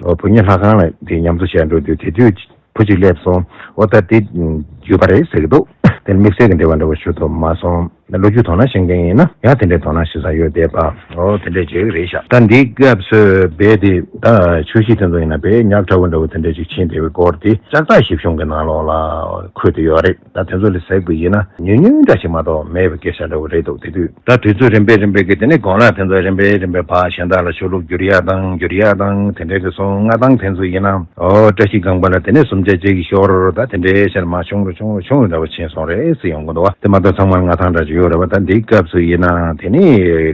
བོད་ཉིད་ལྷ་ཁང་ལ་དེ་ཉམས་གསོ་བྱས་འགྲོ་དུས་དེ་དུས། བུ་གཅིག་སླེབས་སོང་། འོ་ད་དེ་བརྒྱུད་པ་རེད་ཟེར་གི་འདུག་དེ་ནི་དམིགས་བསལ་གྱི་འབྲེལ་བ་འདྲ་བོ་ཞུ་ཐུབ་མ་སོང་། ལོ་རྒྱུས་དོ་སྣང་བྱེད་མཁན་ཡིན་ན་ཡང་དེ་འདྲའི་དོ་སྣང་བྱེད་ས་ཡོད་བསྡད་པ། འོ་དེ་འདྲའི་བྱེད་ཀྱི་རེད་ཤག་ད་འདིའི་སྐབས་སུ་རྦད་དེ་ད་ཆོས་གཞིས་དེ་ཚོ་ཡིན་ན་དཔེ་ཉག་ཕྲ་བོ་འདྲ་བོ་དེ་འདྲ་ཅིག་ཕྱིན་བསྡད་པའི་སྐོར་དེ་ལྕགས་སྟག་ཞིབ་གཞུང་གི་ནང་ལོགས་ལ་འཁོད་དེ་ཡོད་རེད། ད་དེ་ཚོ་ལ་གཟིགས་པ་ཡིན་ན་ཉུང་ཉུང་འདྲ་ཞིག་མ་གཏོགས་མེད་པའི་སྐད་ཆ་འདྲ་བོ་རེད་འདུག་དེ་དུས་ད་དུས་ཚོད་རིམ་པས་རིམ་པས་ཀྱི་དེ་ནས་དགོན་ལག་དེ་ཚོ་རིམ་པས་རིམ་པས་ཕར་གཞན་དག་ལ་ཆོས་ལུགས་བསྒྱུར་ཡ་དང་བསྒྱུར་ཡ་དང་དེ་འདྲའི་གི་སོང་། མངའ་ཐང་དེ་ཚོ་ཡིན་ན། ཨོ་བཀྲ་ཤིས་སྒང་པ་ལ་དེ་ནས་སུམ་བརྒྱ་གཅིག་གི་ཤོར། ད་དེ་འདྲའི་ཕྱིར་མར་ཆུང་རུ་ཆུང་རུ་ཆུང་རུ་འདྲ་བོ་ཕྱིན་སོང་རེད་ཟེར་ཡོང་གི་འདུག་བ། དེ་མ་གཏོགས་ཚང་མ་མངའ་ཐང་འདྲ་ཅིག་ཡོད་རེད་བ། ད་འདིའི་སྐབས་སུ་ཡིན་ན་དེ་ནས་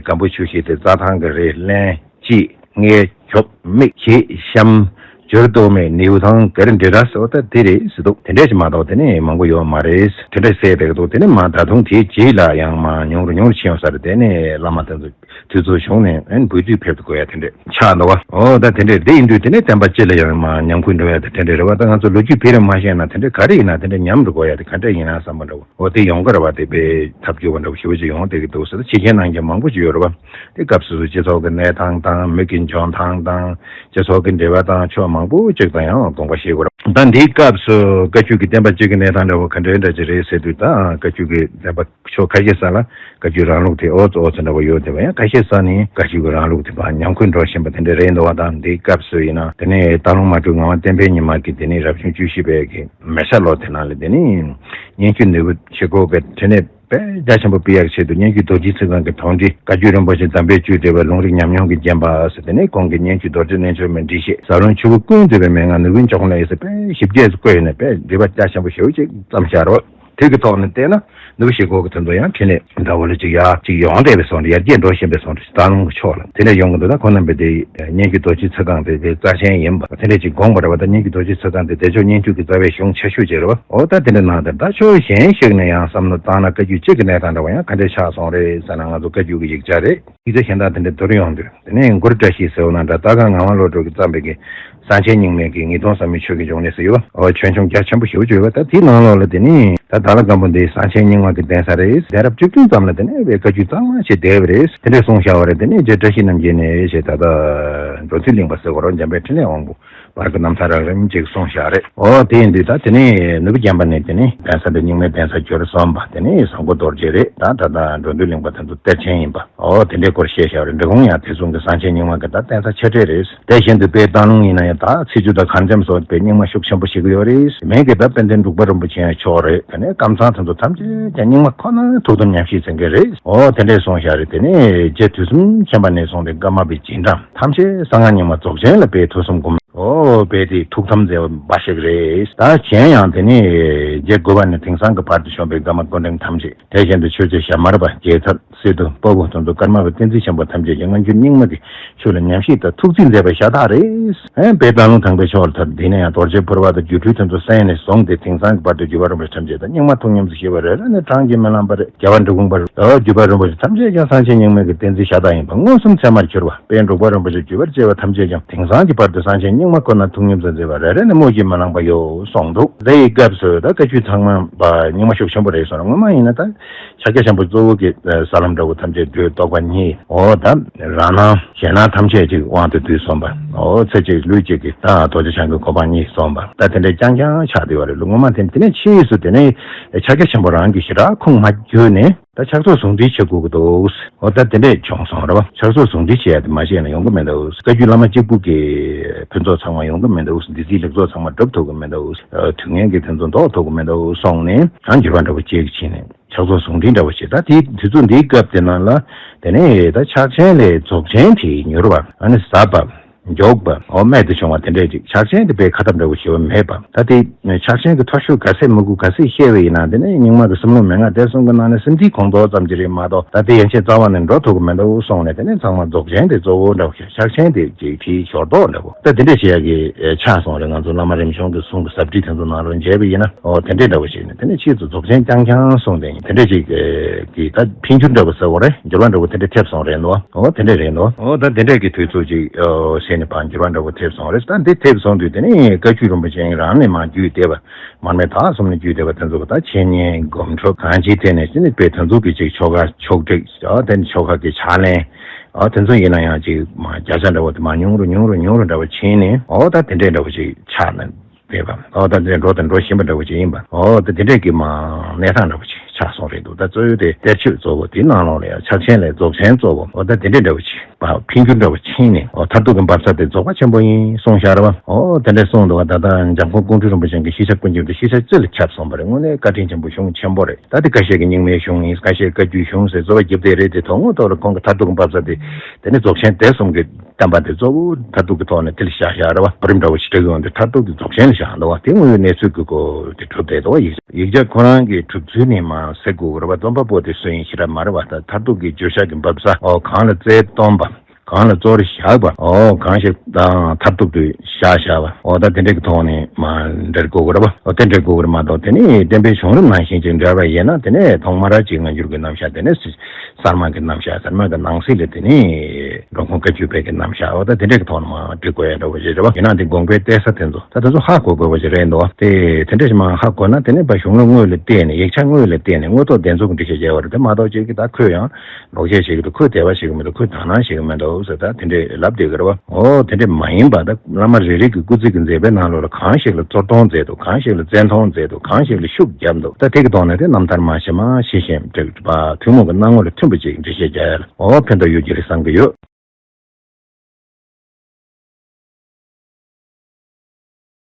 སྒམ་པོ་ཆོས་གཞིས་དེ་རྩྭ་ཐང་གི་རེད། གླན། སྐྱིད། མངལ། གྱོབ། མིག་བྱེ། ཤམ། འཇུར་ཏོ་མེ། ནེའུ་ཐང་། གར་འདྲེ་ར་སོགས་ད་དེ་རེད་ཟེར་འདུག་དེ་འདྲ་ཞིག་མ་གཏོགས་དེ་ནས་མང་པོ་ཡོད་མ་རེད། དེ་འདྲ་གསལ་བསྡད་འདུག་དེ་ནས་མ་ད་དུང་དེའི་རྗེས་ལ་ཡང་མ་ཉུང་རུ་ཉུང་རུ་ཕྱིན་ཡོང་ས་རེད། དེ་ནས་བླ་མ་དེ་ཚོ། དུས་ཚོད་བྱུང་ནས་ཨན་བོད་དུས་ཕེབས་ཏུ་དགོས་ཡ་དེ་འདྲས་ཆགས་འདུག་བ། འོ་ད་དེ་འདྲས་དེ་ཡིན་དུས་དེ་ནས་བསྟན་པ་སྤྱི་ལ་ཡང་མ་ཉམས་རྒུད་འགྲོ་ཡ་དེ་དེ་འདྲས་རེད་བ། ད་ང་ཚོ་ལོ་རྒྱུས་དཔེ་རིང་མ་ཤེས་ན་དེ་འདྲས་ག་རེ་ཡིན་ན་དེ་འདྲས་ཉམས་འགྲོ་དགོས་ཡ་དེ་ག་འདྲས་ཡིན་ན་བསམ་པ་འདྲ་བོ། འོ་དེ་ཡོང་གི་རེད་བ། དེ་དཔེ་ཐབས་སྐྱོ་བ་འདྲ་བོ་ཞེ་པོ་ཅིག་ཡོང་བསྡད་ཀྱི་འདུག་ཟེར། ད་ཕྱི་རྒྱལ་ནང་རྒྱལ་མང་པོ་ཅིག་ཡོད་རེད་བ། དེ་སྐབས་སོ་སོའི་སྤྱི་ཚོགས་ཀྱི་གནས་སྟངས་དང་མི་གི་འཇོན་ཐང་དང་སྤྱི་ཚོགས་ཀྱི་འབྲེལ་བ་དང་ཕྱོགས་མང་པོ་ཅིག་དང་ཡང་དགོངས་པ་བཞེས་དགོས་རེད། ད་འདིའི་སྐབས་སུ་བཀའ་བརྒྱུད་ཀྱི་བསྟན་པ་སྤྱི་གི་གནས་སྟངས་འདྲ་བོ་ག་འདྲའི་འདྲ་ཅིག་རེད་ཟེར་དུས། ད་བཀའ་བརྒྱུད་ཀྱི་བསྟན་པ། ཕྱོགས་ཁ་ཤས་ས་ལ་བཀའ་བརྒྱུད་རང་ལུགས་དེ་ཨོ་ཙི་ཨོ་ཙི་འདྲ་བོ་ཡོད་བསྡད་པ། ཡང་ཁ་ཤས་ས་ནས་བཀའ་བརྒྱུད་ཀྱི་རང་ལུགས་དེ་ཕར་ཉམས་རྒུད་འགྲོ་བཞིན་པ་དེ་འདྲ་རེད་འདུག་བ། དང་དེའི་སྐབས་སུ་ཡིན་ན་དེ་ནས་སྟག་ལུང་མ་གྲུའི་ངག་དབང་བསྟན་འཕེལ་ཉི་མ་གིས་དེ་ནས་རབ་བྱུང་བཅུ་བཞི་པའི་གི་མེ་ཤ་ལོ་དེ་ནང་ལ་དེ་ནས་སྙན་བརྒྱུད་ནོར་བུ་ཆེ་ཁོག་གི་དེ་ནས་དཔེ་རྒྱ་ཆེན་པོ་སྤེལ་ཡག་ཆེད་དུ་སྙན་བརྒྱུད་རྡོ་རྗེའི་ཚིག་རྐང་གི་དོན་འགྲེལ། བཀའ་བརྒྱུད་རིན་པོ་ཆེ་འཛམ་བུའི་བཅུད་བསྡུས་པའི་ལུང་རིགས་ཉམས་མྱོང་གི་རྒྱན་པ་ཟེར། དེ་ནས་ཁོང་གི་སྙན་བརྒྱུད་རྡོ་རྗེ་རྣལ་འབྱོར་མའི་འགྲེལ་བཤད། ཟབ་ལུང་ཆུ་བོ་ཀུན་བསྡུས་པའི་མན་ངག་ནོར་བུའི་ལྕགས་ཀླད་ཟེར། དཔེ་ཞིབ་རྒྱས་སུ་བཀོད་ཡོད་ནས་དཔེ་འགྲེལ་པ་རྒྱ་ཆེན་པོ་ཞེ་པོ་ཅིག་བརྩམས་བཞག་རོགས། དེ་གི་ཐོག་ནས་བལྟས་ན་ནུ་བོ་ཞིག་གོ་གི་དོན་དུ་ཡང་འཕྲིན་ལས་འདྲ་བོ་ལ་ཅིག་ཡག་ཅིག་ཡོང་བསྡད་པའི་བཟོ་འདྲ། ཡར་རྒྱས་འགྲོ་བཞིན་པའི་བཟོ་འདྲ་ཞིག་སྟག་ལུང་གི་ཕྱོགས་ལ་དེ་འདྲ་ཡོང་གི་འདུག་ད་ཁོ་རྣམ་པས་དེ་སྙན་བརྒྱུད་རྡོ་རྗེ་ཚེ་སྒང་དེ་དེ་རྩ་ཆེན་ཡིན་པ་དེ་འདྲ་ཅིག་དགོངས་པ་རེད་བ། ད་སྙན་བརྒྱུད་རྡོ་རྗེ་ཚེ་སྒང་དེ་བདེ་མཆོག་སྙན་བརྒྱུད་ཀྱི་རྩ་བའི་གཞུང་ཆེ་ཤོས་ཅིག་རེད་བ། འོ་ད་དེ་འདྲ་ནང་དེར་ད་ཕྱོགས་གཞན་ཞིག་ནས་ཡང་བསམ་བློ་བཏང་ན་བཀའ་བརྒྱུད་གཅིག་གི་གནས་སྟངས་འདྲ་བ་ཡང་ག་འདྲ་ཆགས་སོང་རེད་ཟེར་ན། ང་ཚོ་བཀའ་བརྒྱུད་ཀྱི་ཡིག་ཆ་རེད། ཡིག་ཆ་གཞན་དག་དེ་འདྲ་བསྡུར་ཡོང་དུས། དེ་ནས་མགུར་བཀྲ་ཤིས་ཟེར་བ་ན་འདྲ། སྟག་སྒང་ངག་དབང་བློ་གྲོས་ཀྱིས་བརྩམས་པའི་གི་གསང་ཆེན་རྙིང་མའི་གི་ངེས་དོན་ཟབ་མོའི་ཆོས་ཀྱི་འབྱུང་གནས་ཟེར་ཡོད་པ། འོ་ཆོས་འབྱུང་རྒྱ་ཆེན་པོ་ཞེ་པོ་ཅིག་ཡོད་པ། ད་དེའི་ནང་ལོགས་ལ་དེ་ནས་ད་དྭགས་ལྷ་སྒམ་པོ་འདི་གསང་ཆེན་རྙིང་མ་གི་གདན་ས་རེད། གདན་རབས་བཅུ་བདུན་ཙམ་ལ་དེ་ནས་བཀའ་བརྒྱུད་གཙང་མ་ཞིག་བསྡད་པ་རེད། དེ་འདྲས་གསུངས་བཞག་པ་རེད། དེ་ནས་རྗེ་བཀྲ་ཤིས་རྣམ་རྒྱལ་ནས་ཞེས་ད་ལྟ་འགྲོ་མཐུན་གླིང་པ་ཟེར་བ་རོ། འཇམ་དཔལ་འཕྲིན་ལས་དབང་པོ་བར་གྱི་རྣམ་ཐར་རགས་རིམ་ཅིག་གསུངས་བཞག་རེད། འོ་དེ་ཡིན་དུས་ད་དེ་ནས་ནུབ་བརྒྱམ་པ་ནས་དེ་ནས་གདན་ས་འདི་རྙིང་མའི་གདན་ས་གྱུར་སོང་བ། དེ་ནས་བཟང་པོ་རྡོ་རྗེ་རེད། ད་ད་ལྟ་འགྲོ་མཐུན་གླིང་པ་དེ་ཚོ་གཏེར་ཆེན་ཡིན་པ། འོ་དེ་འདྲའི་སྐོར་བཤད་བཞག་རེད། འབྲི་གུང་ཡང་དེ་མཚུངས་ཀྱི་གསང་ཆེན་རྙིང་མ་གི་ད་གདན་ས་ཆེ་གྲས་རེད། དེ་བཞིན་དུ་དཔལ་སྟག་ལུང་ཡིན་ན་ཡང་ད་ཚེས་བཅུ་དང་གར་འཆམ་སོགས་དཔེ་རྙིང་མ་ཤུགས་ཆེན་པོ་ཞིག་ཡོད་རེད། མིང་གི་ད་དཔལ་ལྡན་འབྲུག་པ་རིན་པོ་ཆེ་ཡང་ཆོག་རེད། དེ་ནས་ཀམ་ཚང་དེ་ཚོ་ཐམས་ཅད་ཀྱང་རྙིང་མ་ཁོ་ན་ཐུགས་དམ་ཉམས་བཞེས་མཛད་མཁན་རེད། འོ་དེ་འདྲས་གསུངས་བཞག་རེད། དེ་ནས་རྗེ་དུས་གསུམ་མཁྱེན་པ་ནས་བཟུང་སྟེ་བཀའ་མ་པའི་རྗེས་འབྲང་ཐམས་ཅད་གསང་སྔགས་རྙིང་མ་རྫོགས་ཆེན་ལ་དཔེ་ཐོས་བསམ་སྒོམ། འོ་དཔེ་དེ་ཐུགས་དམ་མཛད་པ་ཞིག་རེད། ད་གཞན་ཡང་དེ་ནས་རྗེ་དགུ་པ་ནས་དེང་སང་གི་བར་དུ་བྱོན་པའི་བཀའ་མ་སྐུ་ཕྲེང་ཐམས་ཅད། དེ་བཞིན་དུ་ཆོས་རྗེ་ཞྭ་དམར་པ། རྒྱལ་ཚབ། སི་ཏུ། སྤོ་བོ་དེ་ཚོ་ཀརྨ་པ་བསྟན་འཛིན་ཆེན་པོ་ཐམས་ཅད་ཀྱིས་སྔ་འགྱུར་རྙིང་མ་གི་ཆོས་ལ་ཉམས་ཞིབ་དང་ཐུགས་བརྩེ་མཛད་པའི་ཤ་སྟག་རེད། ཨེ་དཔལ་སྟག་ལུང་དང་པོའི་ཕྱོགས་ལ་ཐར། དེ་ནས་ཡང་རྡོ་རྗེ་ཕུར་པ་དང་སྒྱུ་འཕྲུལ་དེ་ཚོ་གསན་ནས་བཟུང་སྟེ་དེང་སང་གི་བར་དུ་བརྒྱུད་པ་རིན་པོ་ཆེ་ཐམས་ཅད་དང་རྙིང་མ་ཐུགས་མཉམ་དུ་བཞེས་པ་རེ་རེ་ནས་བགྲང་གིས་མི་ལངས་པ་རེད། རྒྱལ་བ་འབྲི་གུང་པ་རེད། བརྒྱུད་པ་རིན་པོ་ཆེ་ཐམས་ཅད་ཀྱང་གསང་ཆེན་རྙིང་མའི་གི་བསྟན་འཛིན་ཤ་སྟག་ཡིན་པ་མངོན་སུམ་ཚད་མར་གྱུར་པ། དཔལ་འབྲུག་པ་རིན་པོ་ཆེ་བརྒྱུད་པར་བཅས་པ་ཐམས་ཅད་ཀྱང་དེང་སང་གི་བར་དུ་གསང་ཆེན་རྙིང་མ་ཁོ་ན་ཐུགས་མཉམ་དུ་མཛད་པ་རེ་རེ་ནས་སྨོས་ཅིས་མི་ལངས་པ་ཡོད་གསུངས་འདུག་དེ་ཡི་སྐབས་སུ་ད་བཀའ་བརྒྱུད་ཚང་མ་པ་རྙིང་མ་ཤུགས་ཆེན་པོ་རེད་གསུངས་ན། སྔོན་མ་ཡིན་ན་ད་ཕྱག་རྒྱ་ཆེན་པོ་གཙོ་བོ་གི་ས་ལམ་འདྲ་བོ་ཐམས་ཅད་སྒྲོལ་རྟོག་པ་གཉིས། འོ་ད་རང་སྣང་གཞན་སྣང་ཐམས་ཅད་ཅིག་དབང་དུ་བསྡུས་སོང་བ། འོ་ཚེ་གཅིག་ལུས་གཅིག་གི་ད་རྡོ་རྗེ་འཆང་གི་གོ་འཕང་གཉིས་སོང་བ། ད་དེ་འདྲ་རྐྱང་རྐྱང་ཆགས་བསྡད་པ་རེད། ལོ་སྔོན་མ་དེ་དེ་ནས་ཕྱིས་སུ་དེ་ནས་ཕྱག་རྒྱ་ཆེན་པོ་རང་གི་ཞེ་དྲག་ཁུངས་མ་བརྒྱུད་ནས། ད་ཕྱག་རྫོགས་ཟུང་འབྲེལ་བྱེད་དགོས་ཀྱི་འདུག་འོ་ད་དེ་འདྲས་བྱུང་སོང་རེད་བ། ཕྱག་རྫོགས་ཟུང་འབྲེལ་བྱེད་ཡ་དེ་མ་བྱས་ན་ཡོང་གི་མི་འདུག་བཀའ་བརྒྱུད་བླ་མ་གཅིག་པུ་གི་ཕུན་ཚོགས་ཚང་མ་ཡོང་གི་མི་འདུག་འདི་ཚོའི་ལེགས་ཚོགས་ཚང་མ་སྒྲུབ་ཐུབ་ཀྱི་མི་འདུག་དུས་ངན་གྱི་དེ་ཚོ་ཟློག་ཐུབ་ཀྱི་མི་འདུག་གསུངས་ནས་ཡང་འགྱུར་བ་འདྲ་བོ་ཅིག་ཕྱིན་ནས་ཕྱག་རྫོགས་ཟུང་འབྲེལ་འདྲ་བོ་བྱེད། ད་དེའི་དུས་ཚོད་འདིའི་སྐབས་དེ་ནང་ལ་དེ་ནས་ད་ཕྱག་ཆེན་ལས་རྫོགས་ཆེན་དེ་མྱུར་བ། ཨ་ནི་ཟབ་པ། མགྱོགས་པ། འོ་རྨད་དུ་བྱུང་བ་དེ་འདྲས་ཅིག་ཕྱག་ཆེན་དེ་དཔེ་ཁ་ཐབས་འདྲ་བོ་ཞེ་པོ་མེད་པ། ད་དེ་ཕྱག་ཆེན་གྱི་མཐོ་ཤོས་ག་ཚད་མི་དགོས་ག་ཚད་བཤད་པ་ཡིན་ན། དེ་ནས་རྙིང་མ་གི་གསུམ་ལུགས་མན་ངག་དེ་གསུམ་གྱི་ནང་ནས་སེམས་རྩེ་ཁོང་ཚོ་ཙམ་ཅིག་རེད་མ་གཏོགས། ད་དེ་ཡན་ཆད་རྩ་བ་ནས་འགྲོ་ཐུབ་ཀྱི་མི་འདུག་གསུངས་ནས། དེ་ནས་ཚང་མ་རྫོགས་ཆེན་དེ་གཙོ་བོ་འདྲ་བོ་ཞིག་ཕྱག་ཆེན་དེ་ཅིག་ཕྱིའི་ཞོར་གཏོགས་འདྲ་བོ། ད་དེ་འདྲས་བྱེད་ཡ་གི་ཆགས་སོང་རེད། ང་ཚོ་བླ་མ་རིམ་བྱོན་གྱི་གསུང་གི་ཟབ་ཁྲིད་དེ་ཚོ་ནང་ལ་མཇལ་བ་ཡིན་ན། འོ་དེ་འདྲས་འདྲ་བོ་ཞིག་ནས་དེ་ནས་ཕྱིས་སུ་རྫོགས་ཆེན་རྐྱང་རྐྱང་གསུངས་ཏེ་དེ་འདྲས་ཅིག་གི་ད་འཕེལ་འགྱུར་འདྲ་བོ་ཟེར་བ་རེད། འགྱུར་བ་འདྲ་བོ་དེ་འདྲས་ཐེབས་སོང་རེད་འདུག་འོ་དེ་འདྲས་རེད་འདུག་འོ་ད་དེ་འདྲས་ཀྱི་དུས་ཚོད་ཅིག་ཨོ་ཟེར་ནས་ཕར་འགྱུར་བ་འདྲ་བོ་ཐེབས་སོང་རེད། ད་འདི་ཐེབས་སོང་དུས་དེ་ནས་བཀའ་བརྒྱུད་རིན་པོ་ཆེ་རང་ནས་མར་བརྒྱུད་བསྡད་པ། མར་མེ་ད་གསུམ་ནས་བརྒྱུད་བསྡད་པ་དེ་ཚོ་གི་ད་འཆད་ཉན་སྒོམ་སྒྲུབ་གང་ཅིའི་ཐད་ནས་ཅི་ནས་དཔེ་དེ་ཚོ་གི་ཅིག་ཆོ་ག་ཕྱོགས་སྒྲིག་ཨོ་དེ་ནས་ཆོ་ག་གི་ཕྱག་ལེན་ཨོ་དེ་ཚོ་ཡིན་ན་ཡང་ཅིག་མར་བརྒྱ་ཆ་འདྲ་བོ་དེ་མར་ཉུང་རུ་ཉུང་རུ་ཉུང་རུ་འདྲ་བོ་ཕྱིན་ནས། ཨོ་ད་དེ་འདྲས་འདྲ་བོ་ཅིག་ཆགས་ནས་བསྡད་པ། ཨོ་ད་དེ་འདྲས་འགྲོ་དང་འགྲོ་བཞིན་པ་འདྲ་བོ་ཅིག་ཡིན་པ། ཨོ་ད་དེ་འདྲས་ཀྱི་མར་གནས་སྟངས་འདྲ་བོ་ཅིག་ཆགས་སོང་རེད་འདུག་ད་གཙོ་བོ་དེ་གཏེར་ཆོས་གཙོ་བོ་དེའི་ནང་ལོགས་ལ་ཡང་ཕྱག་ཆེན་ལས་རྫོགས་ཆེན་གཙོ་བོ། ཨོ་ད་དེ་འདྲས་འདྲ་བོ་ཅིག་བ་འཕེལ་འགྱུར་འདྲ་བོ་ཕྱིན་ནས། ཨོ་མཐར་ཐུག་གི་འབབ་ས་དེ་རྫོགས་པ་ཆེན་པོ་ཡིན་གསུངས་བཞག་རེད་བ། ཨོ་དེ་འདྲས་གསུངས་འདུག་བ། ད་ལྟ་འཇམ་མགོན་ཀོང་སྤྲུལ་རིན་པོ་ཆེ་གི་ཤེས་བྱ་ཀུན་ཁྱབ་དེ་ཤེས་བྱ་རྩེ་ལ་ཁྱབ་སོང་བ་རེད། དངོས་གནས་བཀའ་དྲིན་ཆེན་པོ་གཞུང་ཆེན་པོ་རེད། ད་དེ་ཁ་ཤས་ཀྱི་རྙིང་མའི་གཞུང་ཡིན། ཁ་ཤས་བཀའ་བརྒྱུད་གཞུང་ཟེར་རྩོད་པ་རྒྱབ་བསྡད་རེད་དེ། དོན་དངོས་ཐོག་ལ་ཁོང་གི་མཐར་ཐུག་གི་འབབ་ས་དེ་དེ་ནི་རྫོགས་ཆེན་དེ་གསུམ་གྱི་བསྟན་པ་དེ་གཙོ་བོ་མཐར་ཐུག་གི་ཐོག་ནས་དེ་ལ་བཞག་བཞག་རེད་བ། གོ་རིམ་འདྲ་བོ་ཞིག་སྤྲད་ཡོང་དུས་མཐར་ཐུག་གི་རྫོགས་ཆེན་ལ་བཞག་འདུག་བ། དེ་དངོས་ཡོད་གནས་ཚུལ་གྱི་སྐོར་དེ་གྲུབ་བསྡད་འདུག་བ། ཡིག་ཡིག་ཆ་ཁོ་རང་གི་གྲུབ་ཚུལ་ནས་མར་གཟིགས་དགོས་ཀྱི་རེད་བ། རྩོམ་པ་པོ་དེ་སུ་ཡིན་ཞེ་དྲག་མ་རེད་བ། ད་མཐར་ཐུག་གི་བརྗོད་བྱ་གི་འབབ་ས་ཨོ་གང་ལ་རྩལ་བཏོན་པ། གང་ལ་གཙོར་བཞག་པ། ཨོ་གང་ཞིག་དང་མཐར་ཐུག་ཏུ་བཞག་བཞག་པ། ཨོ་ད་དེ་འདྲ་གི་ཐོག་ནས་མར་འགྲེལ་དགོས་ཀྱི་རེད་བ། ཨོ་དེ་འགྲེལ་དགོས་ཀྱི་རེད་མ་གཏོགས། དེ་ནི་བསྟན་པའི་བྱུང་རིམ་ནང་བཞིན་ཅིག་འགྲེལ་བ་ཡིན་ན། དེ་ནས་ཐོག་མར་ཅིག་སྔ་འགྱུར་གྱི་རྣམ་གཞག་དེ་ནས། གསར་མ་གི་རྣམ་གཞག། གསར་མ་གི་ནང་གསེས་ལ་དེ་ནི་འགྲོ་མགོན་བཀའ་བརྒྱུད་པའི་གི་རྣམ་གཞག། འོ་ད་དེ་འདྲ་གི་ཐོག་ནས་མར་འབྲི་དགོས་ཡ་འདྲ་བོ་ཞིག་རེད་བ། ཡིན་ན་དེ་དགོངས་པའི་གཏད་ས་དེ་ཚོ་ད་དེ་ཚོ་ཧ་གོ་དགོས་པ་ཞིག་རེད་འདུག་དེ་དེ་འདྲ་ཞིག་མར་ཧ་གོ་ན། དེ་ནས་ཕར་གཞུང་ལུགས་དངོས་ལ་བལྟས་ནས། ཡིག་ཆ་དངོས་ལ་བལྟས་ནས་དངོས་ཐོག་བདེན་འཚོལ་གྱི་འགྲེལ་བཤད་རྒྱག་པ་རེད། དེ་མ་གཏོགས་ཅིག་གིས་ད་ཁོས་ཡང་ལོག་བཤད་བྱེད་ཀྱི་འདུག་ཁོས་དད་པ་བྱེད་ཀྱི་མི་འདུག་ཁོས་དག་སྣང་བྱེད་ཀྱི་མི་འདུག་ཟེར། ད་དེ་འདྲས་ལབ་བསྡད་ཀྱི་རེད་བ། འོ་དེ་འདྲས་མ་ཡིན་པ། ད་བླ་མ་རེ་རེ་གི་སྐུ་ཚེ་གི་མཛད་པའི་ནང་ལོགས་ལ་གང་ཞིག་ལ་གཙོར་གཏོང་མཛད་འདུག་གང་ཞིག་ལ་བཙན་གཏོང་མཛད་འདུག་གང་ཞིག་ལ་ཤུགས་བརྒྱབ་འདུག་ད་དེ་གི་ཐོག་ནས་དེ་རྣམ་ཐར་མ་ཞིག་མ་ཞིག་བཞིན་འབྲི་བ། ཐུན་མོང་གི་སྣང་ངོ་ལ་མཐུན་པ་ཅིག་འགྲེལ་བཤད་རྒྱག་ཡ་ལ་འོ་ཕན་ཐོགས་ཡོད་ཀྱི་རེད་བསམ་གྱི་ཡོད།